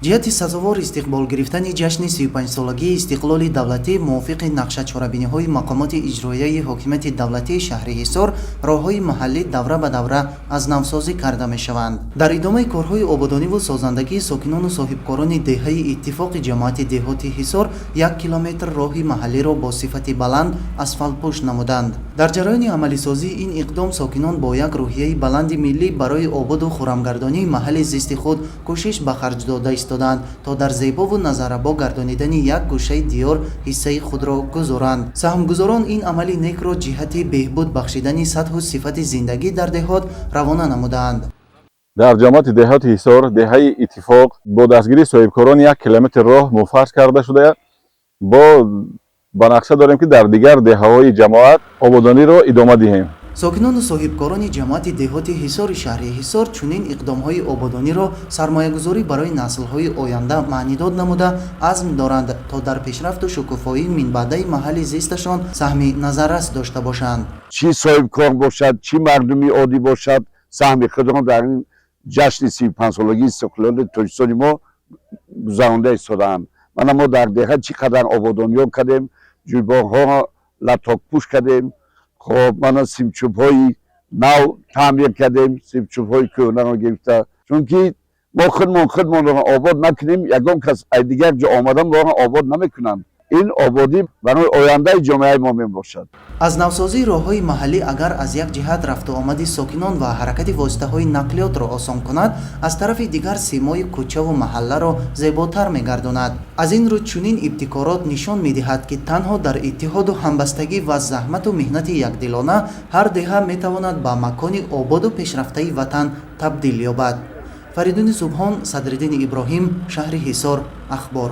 Ҷиҳати сазовор истиқбол гирифтани ҷашни 35-солагии истиқлоли давлатӣ мувофиқи нақша чорабиниҳои мақомоти иҷроияи ҳокимияти давлатии шаҳри Ҳисор роҳҳои маҳаллӣ давра ба давра аз навсозӣ карда мешаванд. Дар идомаи корҳои ободониву созандагӣ сокинону соҳибкорони деҳаи Иттифоқи ҷамоати деҳоти Ҳисор 1 километр роҳи маҳаллиро бо сифати баланд асфалтпӯш намуданд. Дар ҷараёни амалисозии ин иқдом сокинон бо як рӯҳияи баланди миллӣ барои ободу хуррамгардонии маҳалли зисти худ кӯшиш ба харҷ дода истоданд, то дар зебову назаррабо гардонидани як гӯшаи диёр ҳиссаи худро гузоранд. Саҳмгузорон ин амали некро ҷиҳати беҳбуд бахшидани сатҳу сифати зиндагӣ дар деҳот равона намудаанд. Дар ҷамоати деҳоти Ҳисор, деҳаи Иттифоқ, бо дастгирии соҳибкорон 1 километр роҳ муфарш карда шуда, бо ба нақша дорем, ки дар дигар деҳаҳои ҷамоат ободониро идома диҳем. Сокинону соҳибкорони ҷамоати деҳоти Ҳисори шаҳри Ҳисор чунин иқдомҳои ободониро сармоягузорӣ барои наслҳои оянда маънидод намуда, азм доранд, то дар пешрафту шукуфоии минбаъдаи маҳалли зисташон саҳми назаррас дошта бошанд. Чӣ соҳибкор бошад, чӣ мардуми оддӣ бошад, саҳми худро дар ин ҷашни 35-солагии истиқлоли Тоҷикистони мо гузаронда истодаанд. Мана, мо дар деҳа чӣ қадар ободониҳо кардем, ҷӯйборҳоро латокпӯш кардем. Хоб, мана, симчӯбҳои нав таъмир кардем, симчӯбҳои кӯҳнаро гирифта, чунки мо худмон худмонро обод накунем, ягон кас аз дигар ҷо омадан моро обод намекунанд. Ин ободӣ барои ояндаи ҷомеаи мо мебошад. Аз навсозии роҳҳои маҳаллӣ агар аз як ҷиҳат рафтуомади сокинон ва ҳаракати воситаҳои нақлиётро осон кунад, аз тарафи дигар симои кӯчаву маҳалларо зеботар мегардонад. Аз ин рӯ чунин ибтикорот нишон медиҳад, ки танҳо дар иттиҳоду ҳамбастагӣ ва заҳмату меҳнати якдилона ҳар деҳа метавонад ба макони ободу пешрафтаи ватан табдил ёбад. Фаридуни Субҳон, Садриддини Иброҳим, шаҳри Ҳисор, Ахбор.